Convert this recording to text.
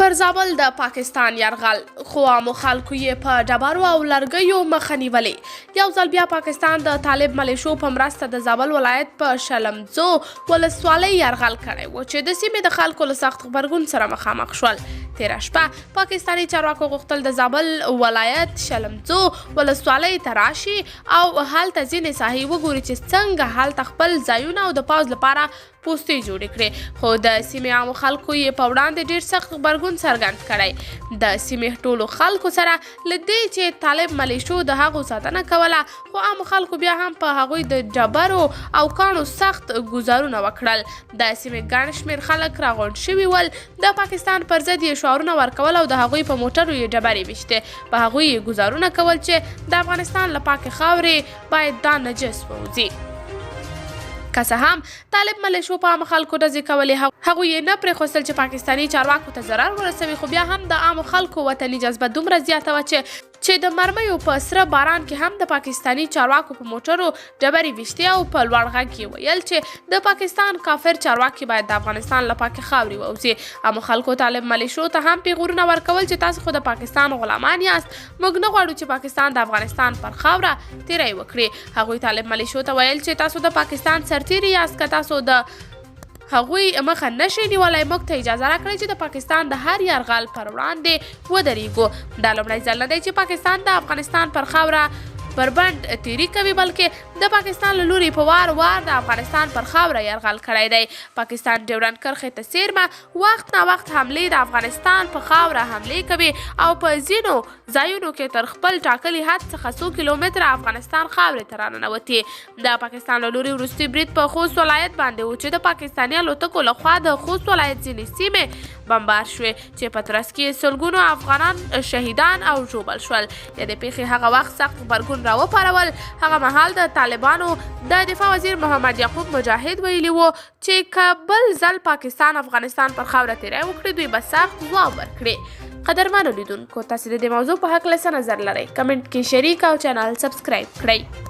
پر زابل د پاکستان یرغل، خو عامو خلکو یې په ډبرو او لرګیو مخه نیولې. یو ځل بیا پاکستان د طالب ملیشو په مرسته د زابل ولایت په شلمزو ولسوالۍ یرغل کړی و، چې د سیمې د خلکو له سخت غبرګون سره مخامخ شول. تېره شپه پاکستاني چارواکو غوښتل د زابل ولایت شلمزو ولسوالۍ ته راشي او هلته ځینې ساحې وګوري چې څنګه هلته خپل ځایونه او د پوځ لپاره پوستې جوړې کړې، خو د سیمې عامو خلکو یې په وړاندې ډیر سخت غبرګون څرګند کړی. د سیمې ټولو خلکو سره له دې چې طالب ملیشو د هغو ساتنه کوله، خو عامو خلکو بیا هم په هغوی د ډبرو او کاڼو سخت ګوزارونه وکړل. د سیمې ګڼ شمېر خلک راغونډ شوي ول، د پاکستان پر ضد یې شعارونه ورکول او د هغوی په موټرو یې ډبرې ویشتې، په هغوی یې ګوزارونه کول چې د افغانستان له پاکې خاورې باید دا نجس ووځي. که څه هم طالب ملیشو په عامو خلکو ډزې کولې، هغوی یې نه پرېښوستل چې پاکستاني چارواکو ته ضرر ورسوي، خو بیا هم د عامو خلکو وطني جذبه دومره زیاته وه چې د مرمیو په سره باران کې هم د پاکستاني چارواکو په موټرو ډبرې ویشتې او په لوړ غږ یې ویل چې د پاکستان کافر چارواکي باید د افغانستان له پاکې خاورې ووځي. عامو خلکو طالب ملیشو ته هم پیغورونه ورکول چې تاسو خو د پاکستان غلامان یاست، موږ نه غواړو چې پاکستان د افغانستان پر خاوره تیری وکړي. هغوی طالب ملیشو ته ویل چې تاسو د پاکستان سرتیري یاست، که تاسو د هغوی مخه نشئ نیولای، موږ ته اجازه راکړئ چې د پاکستان د هر یرغل پر وړاندې ودرېږو. دا لومړی ځل نه دی چې پاکستان د افغانستان پر خاوره بربنډ تیری کوي، بلکې د پاکستان له لوري په وار وار د افغانستان پر خاوره یرغل کړی دی. پاکستان ډیورنډ کرښې ته څیرمه وخت نا وخت حملې د افغانستان په خاوره حملې کوي او په ځینو ځایونو کې تر خپل ټاکلي حد څخه څو کیلومتره افغانستان خاورې ته راننوتي. د پاکستان له لوري وروستي برید په خوست ولایت باندې و چې د پاکستاني الوتکو له خوا د خوست ولایت ځینې سیمې بمبار شوې چې په ترڅ کې سلګونو افغانان شهیدان او ژوبل شول. یادې پیښې هغه وخت سخت غبرګون راوپارول. هغه مهال د طالبانو د دفاع وزیر محمد یعقوب مجاهد ویلي وو چې که بل ځل پاکستان افغانستان پر خاوره تیری وکړي، دوی به سخت ځواب ورکړي. قدرمنو لیدونکو، تاسو د دې موضوع په هکله څه نظر لرئ؟ کمنټ کې شریک او چینل سبسکرایب کړئ.